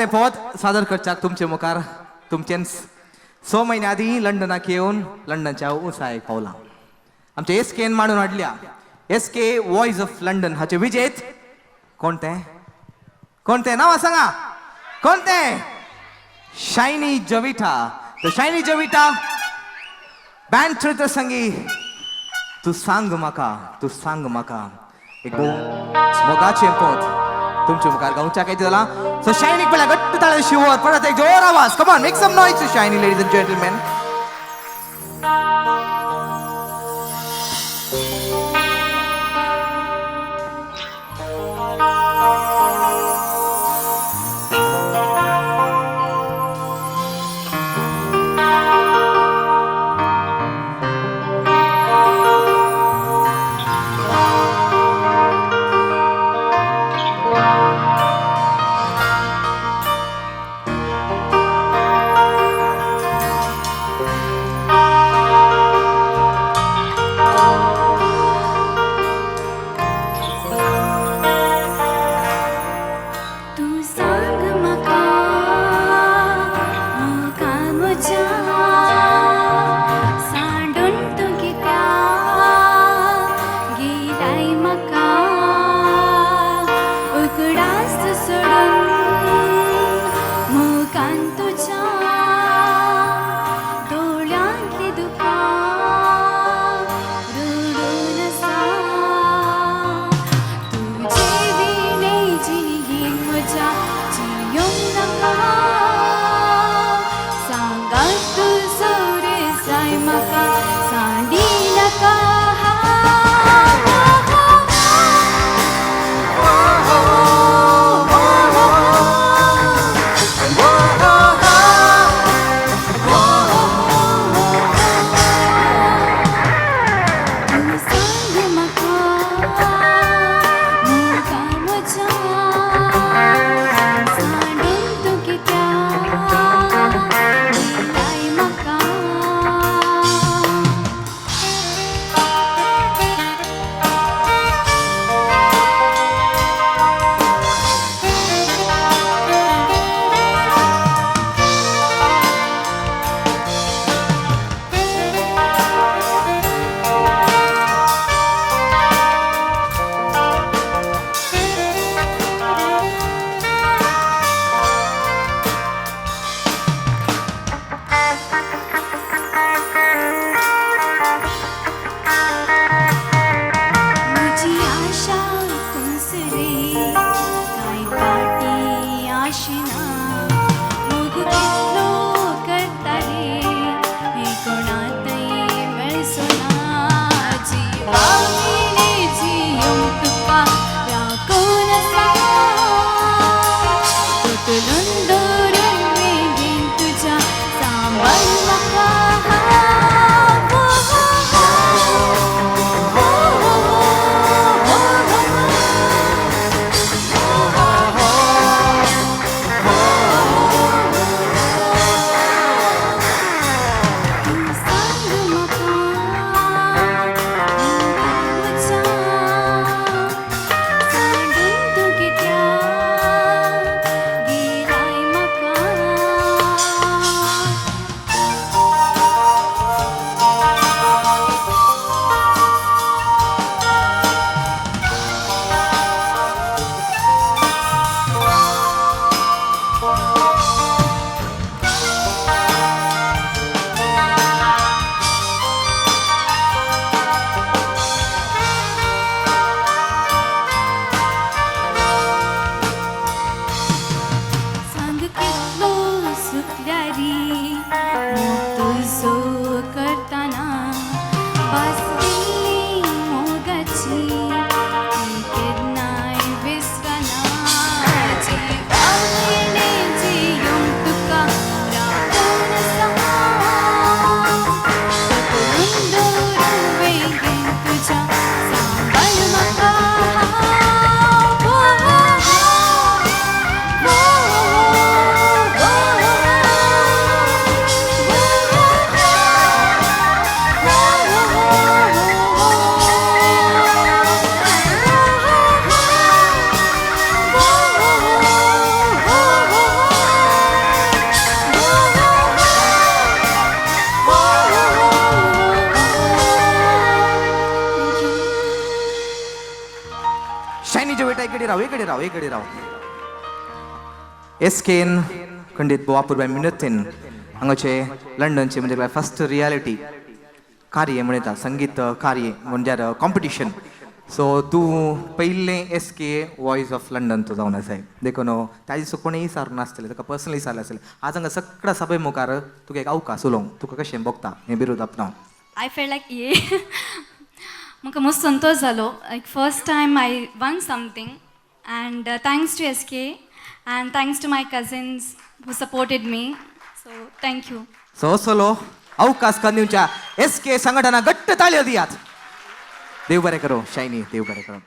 धाकलें पद सादर करच्याक तुमचे मुखार तुमचेंच 6 म्हयन्या आदीं लंडनाक येवन लंडनच्या उंचायेक पावलां. आमचे एस केन मांडून हाडल्या S K voice of London हाचे विजेत कोण तें? कोण तें नांव सांगा, कोण तें? शायनी जविटा. तर शायनी जविटा बँड चरित्र संगी तूं सांग म्हाका, तूं सांग म्हाका एक भोव मोगाचें पद तुमच्या मुखार गावच्या काय जालां. सो शायनीक पळया घट्ट ताळे शिवर परत एक जोर आवाज. Come on, make some noise Shiny, ladies and gentlemen. तूं सांग म्हाका मोगा म्हज्या सांडून तूं कित्याक गेलाय म्हाका उगडास सोडून मोगान तुज्या दोळ्यांतली दुकां रडून आसा तुजे विणे जिणेंत म्हज्या जियोंक नाका सांगात तुजो रे जाय म्हाका सांडी नाका. तूं सांग म्हाका मोगा म्हज्या सांडून तूं कित्याक गेलाय म्हाका. म्हजी आशा तूंच रे कांय फाटी आशिना मोग कितलो करता रे हें कोणातय मेळचो ना जिवा विणे जियोंक तुका राखून आसा पोतलून दवरून बेगीन तुज्या सांबाळ. राव, एक राव, एक राव. एस केन खंडीत वापुरबाय मिनतीन हांगाचे लंडनचे म्हणजे फर्स्ट रियालिटी कार्य म्हणटा, संगीत कार्य म्हणजे कॉम्पिटिशन. सो तूं पयलें S K voice of London तूं जावन आसाय. देखून त्या दिसा कोणीय विचारूं नासतलें तुका, पर्सनली विचारलें आसतलें. आज हांगा सगळ्या सभे मुखार तुका एक अवकाश उलोवंक, तुका कशें भोगता हें बिरूद आपणावन? I felt like ये म्हाका मस्त संतोश जालो, like first time I won something, and thanks to SK and thanks to my cousins who supported me, so thank you. So असलो अवकाश करून दिवच्या एस के संघटना घट्ट ताळयो दियात. देव बरें करूं शायनी, देव बरें करूं.